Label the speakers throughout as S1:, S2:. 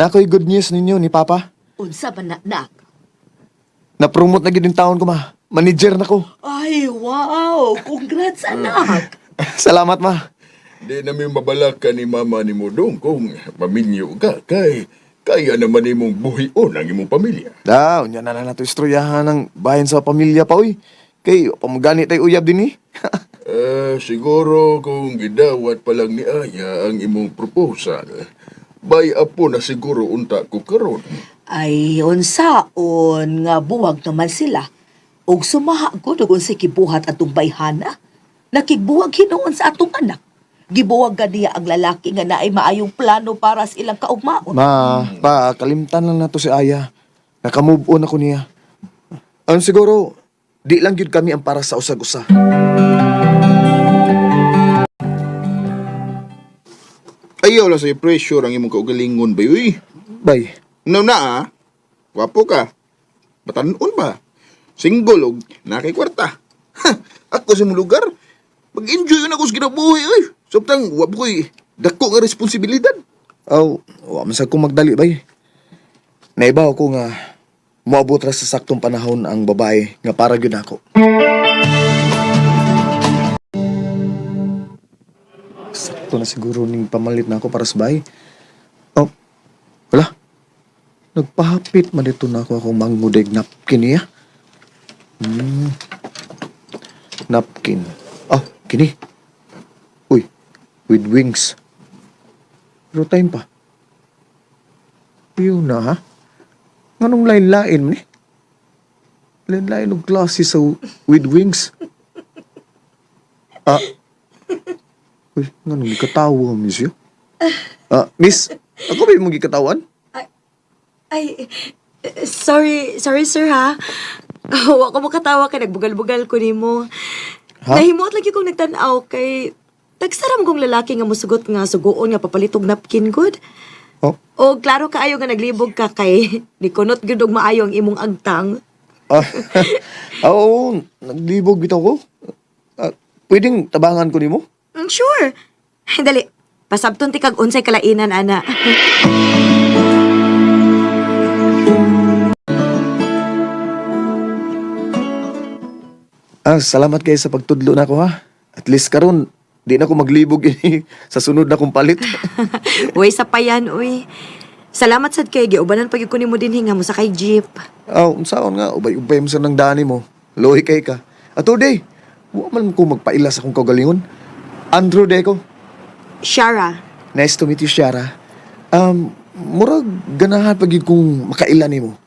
S1: Nakoy good news ninyo ni Papa.
S2: Unsa man na, nak?
S1: Na-promote na gid yung taon ko, ma. Manager na ko.
S2: Ay, wow! Congrats, anak!
S1: Salamat, ma.
S3: Di na mi mabalaka ni mama ni mo dong kung maminyo ka kay kaya naman imong buhion ang imong pamilya.
S1: Da, unya na lang nato istoryahan ang bayan sa pamilya pa, uy. Kay, pamagani tayo uyab din eh.
S3: Eh, siguro kung gidawat pa lang ni Aya ang imong proposal, bay apo na siguro unta ko karon.
S2: Ay, unsaon nga buwag naman sila. Og sumaha gud og unsay kibuhat atong bayhana. Nakigbuwag hinuon sa atong anak. Gibuwag ganiya ang lalaki nga naay maayong plano para sa ilang kaugmaon.
S1: Ma, pa, kalimtan lang nato si Aya. Naka-move on ako niya. Ano siguro, di lang gyud kami ang para sa usag-usa.
S4: Ayaw lang sa'yo pressure ang imong kaugalingon ba uy.
S1: Bay,
S4: No na ah. Wapo ka. Batanon ba? Single og nakay kwarta. Ha, ako sa imong lugar. Mag-enjoy na ako sa kinabuhi uy. Samtang wa ko'y dako nga responsibilidad.
S1: aw, wa man sad kong magdali, bay. Naibaw ko nga moabot ra sa saktong panahon ang babae nga para gyud nako. Sakto na siguro ning pamalit na ako para sa bahay. Oh, wala. Nagpahapit man dito na ako akong mangudig napkin niya. Napkin. Oh, kini. Uy, with wings. Pero time pa. Yun na, ha? Anong lain-lain man eh? Lain-lain og klase sa with wings. Ah. Uy, nganong gikatawa, miss yo? Ah, miss, ako ba yung gikatawan?
S5: Ay, eh, sorry, sorry sir ha. Wa ko makatawa kay nagbugal-bugal ko nimo.
S1: Ha?
S5: Nahimuot lagi kong nagtan-aw kay tagsaram kong lalaki nga musugot nga sugoon nga papalitog napkin good.
S1: Oh,
S5: O klaro kaayo nga naglibog ka kay nikunot gyud og maayo ang imong agtang.
S1: ah, ah, oo, naglibog bitaw ko. Ah, pwedeng tabangan ko nimo?
S5: Mm, sure. Dali. Pasabton ti kag unsay kalainan ana.
S1: Ah, salamat kayo sa pagtudlo na ako, ha? At least karon di na ako maglibog ini sa sunod na kong palit.
S5: Uy, sa payan, uy. Salamat sad kay giubanan pag ko nimo dinhi nga mo sakay jeep.
S1: Aw, unsaon nga, ubay-ubay mo sa nang dani mo. Lohi kay ka. Ato day, wa man ko magpaila sa akong kaugalingon. Andrew Deco,
S5: Shara.
S1: nice to meet you, Shara. Murag ganahan pag yun kong makaila nimo.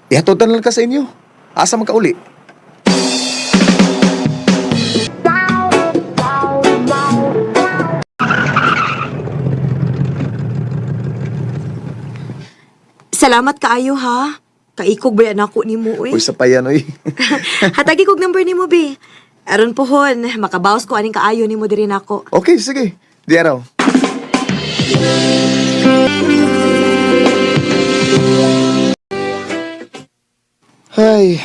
S1: Ihatod na lang ka sa inyo. Asa man ka uli?
S5: Salamat kaayo ha. Kaikog ba yan ako nimo uy?
S1: Uy, sa payan, oy.
S5: Hatagi kog number nimo bi. Aron pohon, makabawas ko aning kaayo nimo diri nako.
S1: Okay, sige. Di araw. Ay,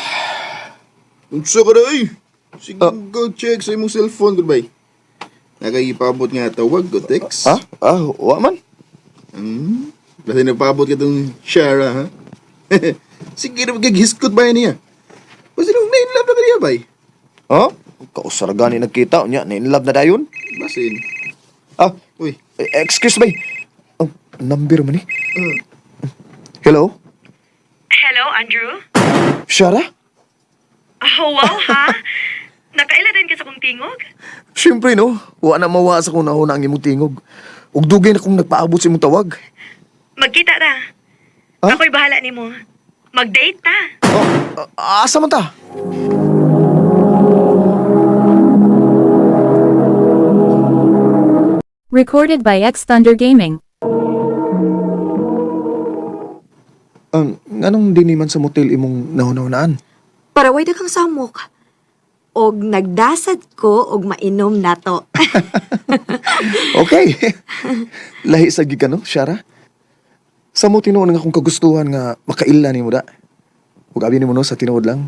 S4: Unsa ka na uy? Sige, go check sa imong cellphone goodbye. Nakaipabot nga tawag o text.
S1: ah, ah, wa man.
S4: Kasi nagpaabot ka tong Shara, ha? Sige na magighiskot ba yan niya? Basta nung na-inlove na kaniya, bay.
S1: Oh, kausar gani nagkita unya, na in love na dayon.
S4: Basin.
S1: Ah,
S4: Uy,
S1: eh, excuse me. Oh, number man eh. Hello?
S5: Hello, Andrew.
S1: Shara?
S5: Oh, wow ha. Nakaila din ka sa kong tingog?
S1: Siyempre no, wa na mawa sa kung nahuna ang imong tingog. Ug dugay na kung nagpaabot sa imong tawag.
S5: Magkita ta.
S1: Ha?
S5: Ako'y bahala nimo. Mag-date ta.
S1: Oh, ah, asa man ta?
S6: Recorded by X Thunder Gaming.
S1: Nganong di man sa motel imong nahunahunaan?
S5: Para way kang samok. Og nagdasad ko og mainom nato.
S1: Okay. Lahi sa gid ka no, Shara? Sa mo tinuod nga akong kagustuhan nga makaila nimo da. Ug abi nimo no sa tinuod lang.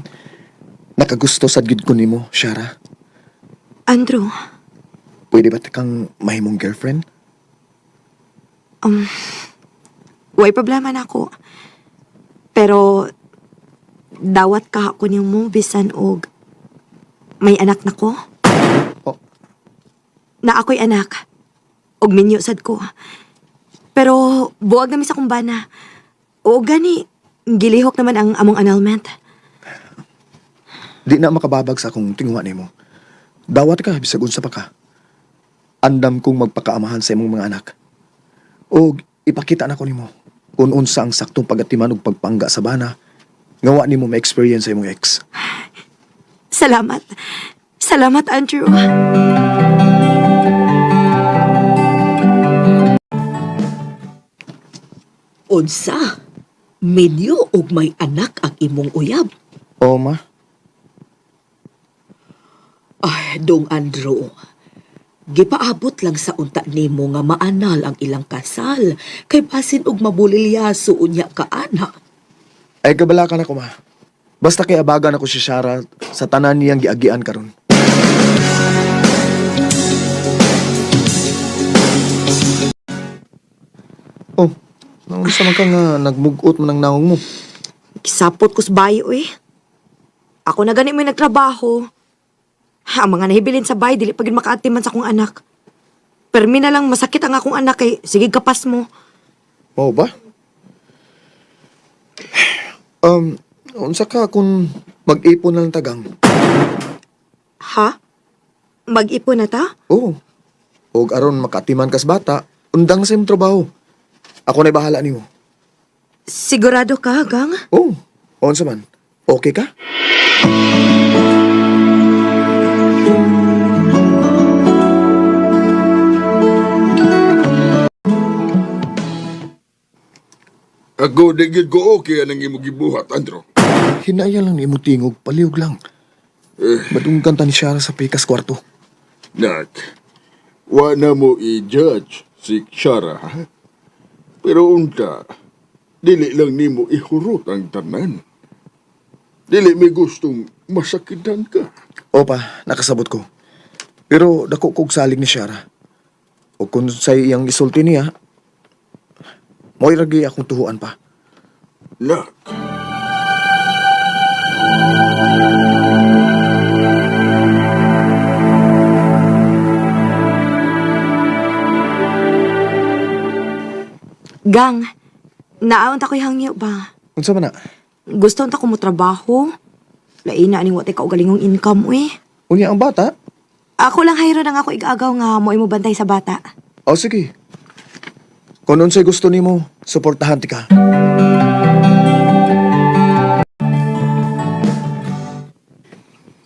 S1: Nakagusto sad gid ko nimo, Shara.
S5: Andrew,
S1: Pwede ba ta kang mahimong girlfriend?
S5: Way problema na ako. Pero dawat ka ako nimo bisan og may anak na ko.
S1: Oh.
S5: Na ako'y anak. Og minyo sad ko. Pero buwag na mi sa kumbana. O gani, gilihok naman ang among annulment.
S1: Di na makababag sa akong tinguha nimo. Dawat ka bisag unsa pa ka. Andam kong magpakaamahan sa imong mga anak. O ipakita na ko nimo kung unsa ang saktong pagatiman ug pagpangga sa bana nga wa nimo ma-experience sa imong ex.
S5: Salamat. Salamat, Andrew.
S2: Unsa? Minyo og may anak ang imong uyab.
S1: O ma,
S2: Ay, dong Andrew. Gipaabot lang sa unta nimo nga maanal ang ilang kasal kay basin og mabulilyaso unya ka ana.
S1: ay kabalakan ako ma. Basta kay abagan ako si Shara sa tanan niyang giagian karon. Oh, naunsa man ka nga nagmugot man ang naong mo.
S5: Kisapot ko sa bayo eh. Ako na gani may nagtrabaho. Ha, ang mga nahibilin sa bahay, dili pa gyud makaatiman sa akong anak. Permi na lang masakit ang akong anak kay sige kapas mo.
S1: Mao ba? Unsa ka kung mag-ipon na lang tagang?
S5: Ha? Mag-ipon na ta?
S1: Oo. Og aron makatiman kas bata, undang sa imong trabaho. Ako na'y bahala nimo.
S5: Sigurado ka, Gang?
S1: Oo. Unsa man? Okay ka?
S3: Ako, di gyud ko okay anang imong gibuhat, Andrew.
S1: Hinaya lang ni imong tingog, palihog lang. Madunggan ta ni Shara sa pikas kwarto.
S3: Nak, wa na mo i-judge si Shara, ha? Pero unta, dili lang nimo ihurot ang tanan. Dili mi gustong masakitan ka.
S1: Opa, nakasabot ko. Pero dako kog salig ni Shara. O kung sa iyang isulti niya, mo'y ragi akong tuhuan pa.
S3: Nak,
S5: Gang, naawon ta ko'y hangyo ba?
S1: Unsa man na?
S5: Gusto unta ko mo trabaho. Lain na aning watay kaugalingong income, uy.
S1: Unya ang bata?
S5: Ako lang hayro nang ako igagaw nga mo imo bantay sa bata.
S1: O sige. Kung unsay gusto nimo, suportahan ti ka.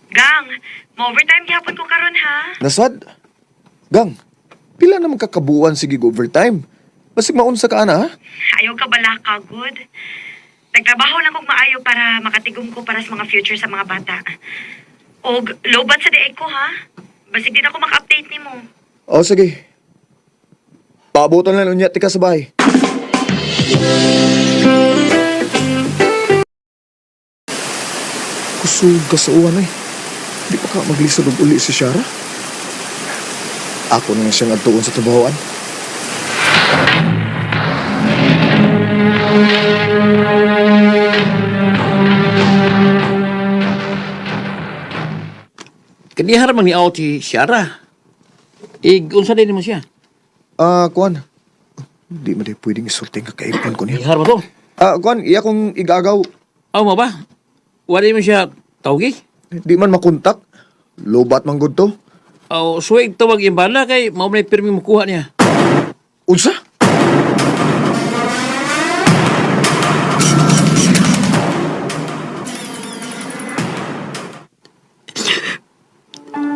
S5: Gang, mo-overtime gihapon ko karon ha.
S1: Nasad? Gang, pila naman kakabuan sige go overtime. Basig maunsa ka ana ha?
S5: Ayaw ka bala ka, good. Nagtrabaho lang kog maayo para makatigom ko para sa mga future sa mga bata. Og lobat sa dieg ko ha. Basig din ako maka-update nimo.
S1: O sige. Paabutan lang unya ti ka sa bahay. Kusog ka sa uwan eh. Di pa ka maglisod og uli si Shara? Ako na lang siyang adtuon sa trabahoan.
S7: Kanihar man ni out si Shara. Ig unsa din mo siya?
S1: Ah, kuan. Di man di pwedeng isulti nga kaipon ko niya.
S7: Nihar ba to?
S1: Ah, kuan, iya kong igagaw.
S7: Aw mo ba? Wala mo siya tawgi?
S1: Di man makontak. Lobat man gud to.
S7: Aw suway tawag imbala kay mao man pirmi makuha niya.
S1: Unsa?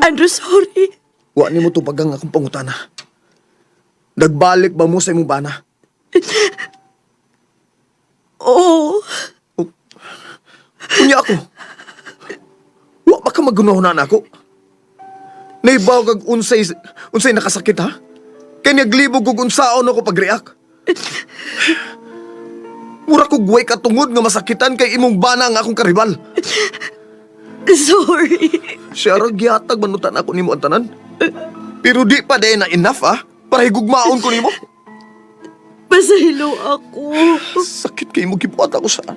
S5: Andrew, sorry.
S1: Wa nimo tubagang akong pangutana. Nagbalik ba mo sa imong bana?
S5: Oo.
S1: Unya ako. Wa ba ka magunahon na ako? Naibaw kag unsay unsay nakasakit ha? Kay naglibog og unsaon ako pag-react. Mura kog way katungod nga masakitan kay imong bana ang akong karibal.
S5: Sorry.
S1: Siya ra gihatag manutan ako nimo ang tanan. Pero di pa day na enough ah para higugmaon ko nimo.
S8: Pasaylo ako.
S1: Sakit kay mo gibuhat ako sa.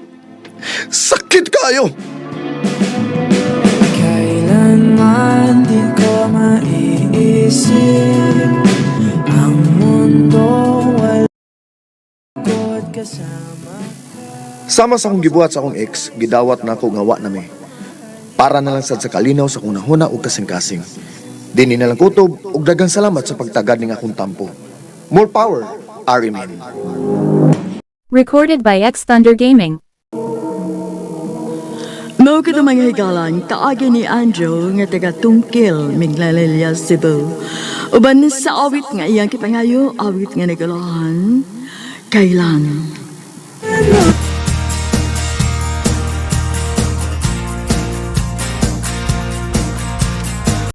S1: Sakit kayo!
S9: Kailanman di ko maiisip ang mundo wala ko't kasama.
S1: Sama sa akong gibuhat sa akong ex, gidawat na ako nga wa na mi. Para na lang sad sa kalinaw sa akong nahuna ug kasing-kasing. Dini na lang kutob ug daghang salamat sa pagtagad ning akong tampo. More power, RMN.
S6: Recorded by X Thunder Gaming.
S8: Mao kato mga higalan, kaagi ni Andrew nga taga Tungkil, Miglalilya, Cebu. Uban sa awit nga iyang kipangayo, awit nga nagulahan, kailan.
S9: Ano